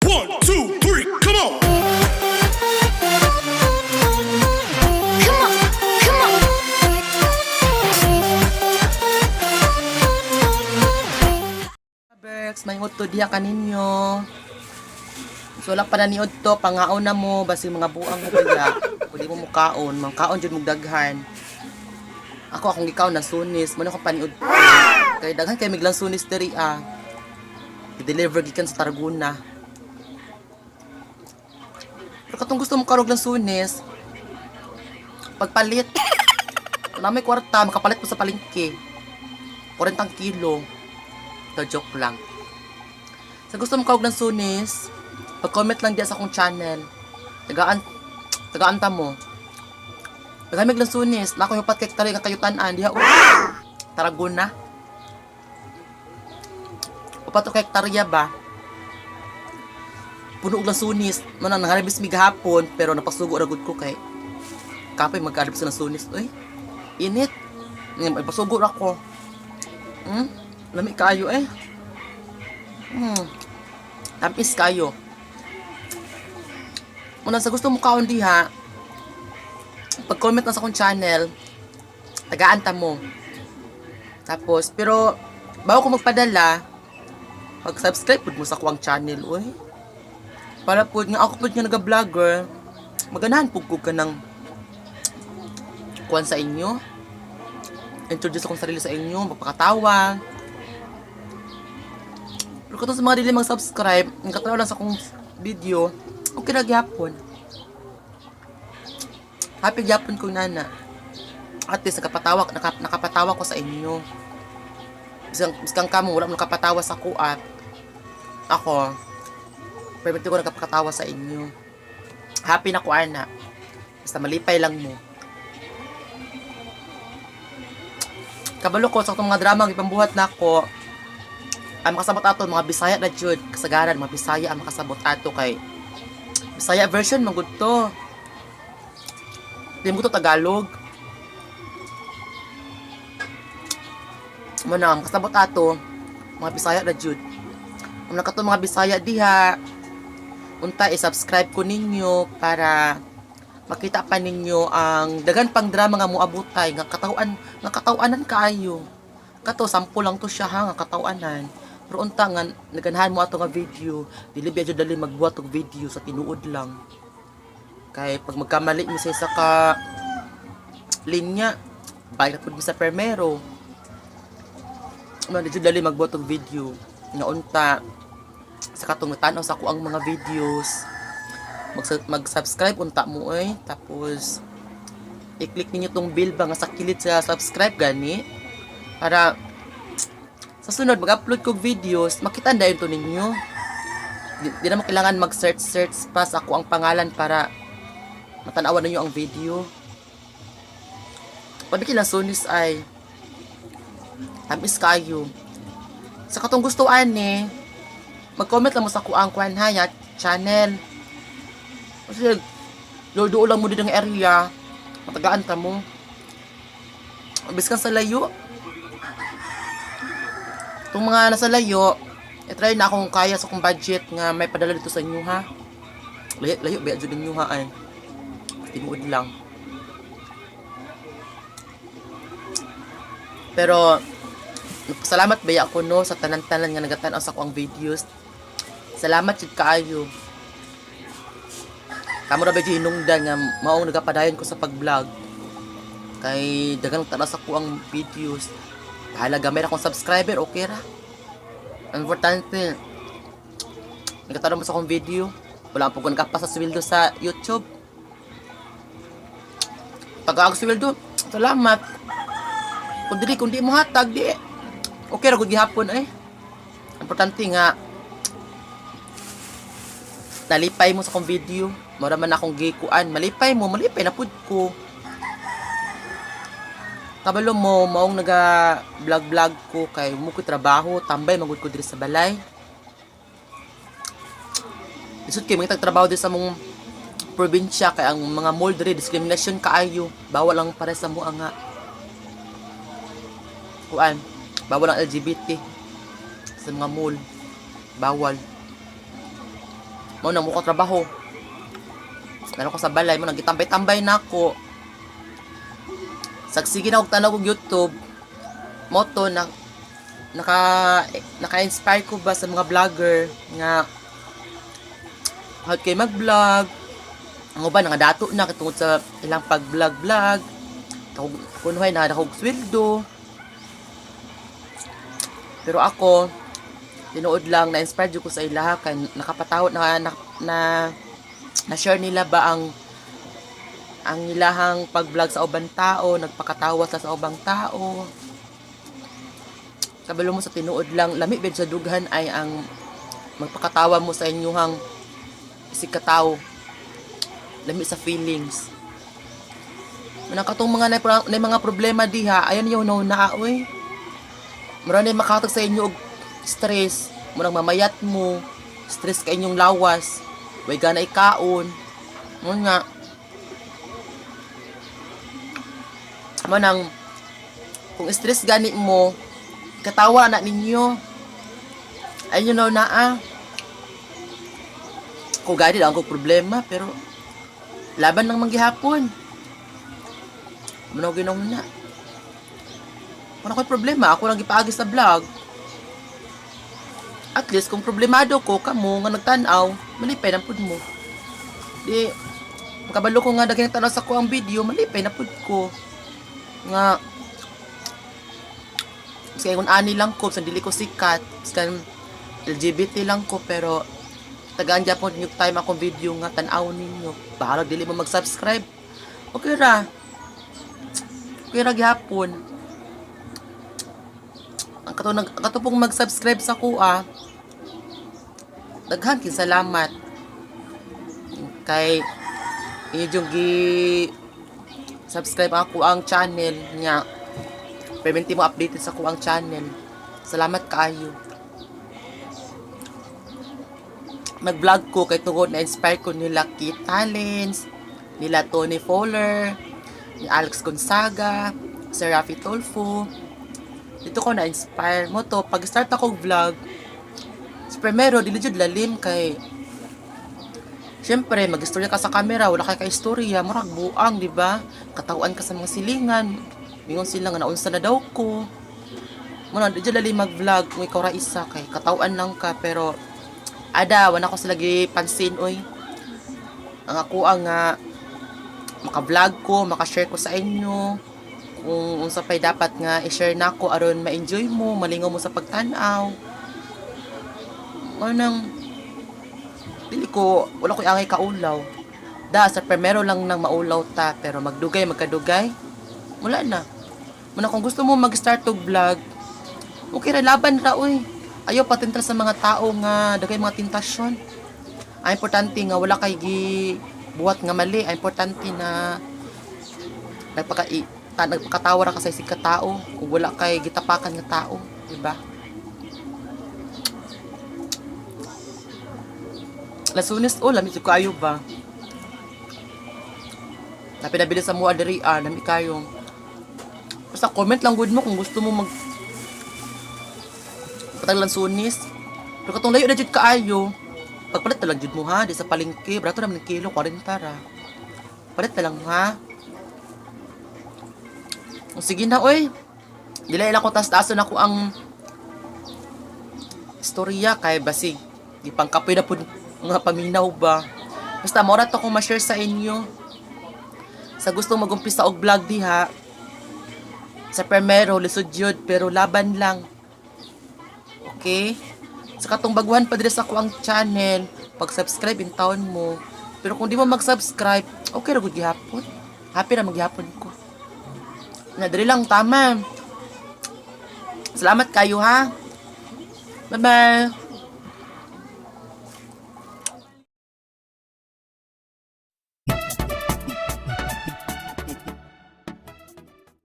One, two, three, come on! Come on, come on. Berks, may to diha kaninyo. So wala pa naniod to, pangaon na mo, basi mga buang mo kaya. Kung di mo mukaon, mangkaon jud mong daghan. Ako akong gikaon na sunis, mo na akong paniod to. Kay daghan kay miglang sunis diri ah. I-deliver gikan sa Targuna. Pero katong gusto mo karog ng sunis, pagpalit. Wala may kwarta, makapalit mo sa palengke. 40 kilo. Ito, joke lang. Sa gusto mong kaog ng sunis, pag-comment lang diyan sa akong channel. Tagaan, tagaan ta mo. Tagamig lang sunis. Nako yung patkek tari nga kayutanan. Diha, oh. Taragon na. Upat o hektarya ba? Puno og lansunis. Manang nangaribis mi gahapon, pero napasugo ra gud ko kay kapoy magkaribis ng sunis. Uy, init. Ngayon, pasugo ra ko. Lami kayo eh. Tamis kayo. Una sa gusto mo kaon diha, pag-comment lang sa akong channel, tagaan ta mo. Tapos, pero, bago ko magpadala, pag-subscribe pud mo sa kuwang channel, uy. Para pud nga ako pud nga naga-vlogger, maganahan pud ko ka ng kuwan sa inyo. Introduce akong sarili sa inyo, magpakatawa. Pero katong sa mga dili mag-subscribe, ang katanaw lang sa akong video, okay na gyapon. Happy gyapon ko nana. At least nakapatawa, nakapatawa ko sa inyo. Bisang, bisang kamo, wala mo nakapatawa sa kuat. Ako, permit ko nakapakatawa sa inyo. Happy na ko, ana. Basta malipay lang mo. Kabalo ko sa itong mga drama ang ipambuhat na ako, ang makasabot ato mga Bisaya na jud, kasagaran mga Bisaya ang makasabot ato kay Bisaya version man gud to. Di mo to Tagalog. Mo na ang kasabot ato mga Bisaya na jud. Ang nakato mga Bisaya diha, unta i-subscribe ko ninyo para makita pa ninyo ang daghan pang drama nga moabutay nga katawanan kaayo. Kato sample lang to siya ha nga katawanan. Pero unta nga naganahan mo ato nga video, dili biya jud dali magbuhat og video sa tinuod lang. Kay pag magkamali mi sa isa ka linya, balik na pud mi sa permero. Mo di jud dali magbuhat og video nga unta sa katong tan-aw sa ako ang mga videos, mag-subscribe unta mo oy, tapos i-click ninyo tong bell ba nga sa kilid sa subscribe gani para sa sunod mag-upload kog videos makita na to ninyo. Di na mo kailangan mag-search search pa sa ako ang pangalan para matanawan ninyo ang video. Pabiki lang sunis ay tamis kayo. Sa katong gusto ani, mag-comment lang mo sa kuang kuan ha ya channel. Kasi duo lang mo din ang area, matagaan ta mo. Biskan sa layo. Itong mga nasa layo, i-try na akong kaya sa akong budget nga may padala dito sa inyo ha. Layo, layo, ba jud ninyo ha ay. Tinuod lang. Pero, salamat ba ako no sa tanan-tanan nga nagatan-aw sa akong videos. Salamat jud kaayo. Kamo ra ba jud hinungdan nga maong nagapadayon ko sa pag-vlog. Kay daghang tanaw sa ko ang videos. Bahala gamay ra akong subscriber, okay ra. Importante, nagkatanaw mo sa akong video. Wala po ko nakapasa sa sweldo sa YouTube. Pag sweldo, salamat. Kung dili, kung di mo hatag, di. Okay ra gud gihapon eh. Importante nga nalipay mo sa akong video. Mura man akong gikuan, malipay mo, malipay na pud ko. Kabalo mo, maong naga vlog vlog ko kay mo ko trabaho, tambay magud ko diri sa balay. Lisod kay mga trabaho diri sa mong probinsya kay ang mga mall diri discrimination kaayo. Bawal ang pare sa mo nga kuan, bawal ang LGBT sa mga mall. Bawal. Mao nang mo ko trabaho. Meron ko sa balay mo nang gitambay-tambay na ako. Sagsige na og tanaw og YouTube. Moto na naka naka-inspire ko ba sa mga vlogger nga hot kay mag-vlog. Ang uban nga dato na tungod sa ilang pag-vlog-vlog. Kunuhay na nakog sweldo. Pero ako tinuod lang na-inspire jud ko sa ilaha kay nakapatawa na na, na na-share nila ba ang ilahang pag-vlog sa ubang tao, nagpakatawa sa ubang tao. Kabalo mo sa tinuod lang, lami bed sa dughan ay ang magpakatawa mo sa inyuhang isig katao. Lami sa feelings. Manang katong mga na mga problema diha, ayan yung no na oy. Mura na makatag sa inyo og stress, murang mamayat mo, stress ka inyong lawas, way gana ikaon. Mo nga. Manang kung stress gani mo, katawa na ninyo. Ayun na naa. Kung gani lang akong problema, pero laban lang manggihapon. Manaw ginong na. Wala ko'y problema, ako lang gipaagi sa vlog. At least kung problemado ko kamo nga nagtan-aw, malipay na pud mo. Di makabalo ko nga daghan tanaw sa ko ang video, malipay na pud ko. Nga kasi kung ani lang ko, sa dili ko sikat, biskan LGBT lang ko, pero tagaan gyapon yung time akong video nga tan-aw ninyo. Bahala dili mo mag-subscribe. Okay ra. Okay ra gihapon. Ang kato nag ang kato pong mag-subscribe sa kuha. Daghan king salamat. Kay inyo yung gi subscribe ako ang channel niya. Perminti mo updated sa kuang channel. Salamat kaayo. Nag-vlog ko kay tungod na inspire ko nila Kit Talents, nila Tony Fowler, ni Alex Gonzaga, Sir Rafi Tulfo. Dito ko na-inspire mo to. Pag start ako vlog, sa primero, dili jud lalim kay siyempre, mag-istorya ka sa camera, wala kay ka-istorya, murag buang, di ba? Katawaan ka sa mga silingan. Mingon sila nga naunsa na daw ko. Muna, di jud lalim mag-vlog kung ikaw ra isa kay katawaan lang ka pero ada wala ko sila gipansin oy. Ang ako ang nga maka-vlog ko, maka-share ko sa inyo kung unsa pay dapat nga i-share nako aron ma-enjoy mo, malingaw mo sa pagtan-aw. Anang dili ko wala ko angay kaulaw. Da sa primero lang nang maulaw ta pero magdugay magkadugay wala na. Muna kung gusto mo mag-start og vlog, okay ra laban ra oy. Ayaw patintra sa mga tao nga daghay mga tentasyon. Ang importante nga wala kay gi buhat nga mali. Ang importante na nagpaka nagpakatawa ra ka sa isig ka tao ug wala kay gitapakan nga tao, di ba? Lasunis o lami jud kaayo ba? Napinabili sa mua diri ah, lami kayo. Basta comment lang good mo kung gusto mo mag patag lansunis. Pero katong layo na jud kaayo. Pagpalit na lang jud mo ha, di sa palengke, brato naman ng kilo 40 ra. Palit na lang ha. O sige na oy. Dili lang ko taas-taason ako ang istorya kay basig gipangkapoy na pud mga paminaw ba. Basta mora to kong ma-share sa inyo. Sa gustong magumpisa og vlog diha, sa primero lisod yun, pero laban lang. Okay? Sa katong baguhan pa diri sa ako ang channel, pag-subscribe in taon mo. Pero kung di mo mag-subscribe, okay ra gud gihapon. Happy ra maghapon ko. Na diri lang tama. Salamat kayo ha. Bye-bye.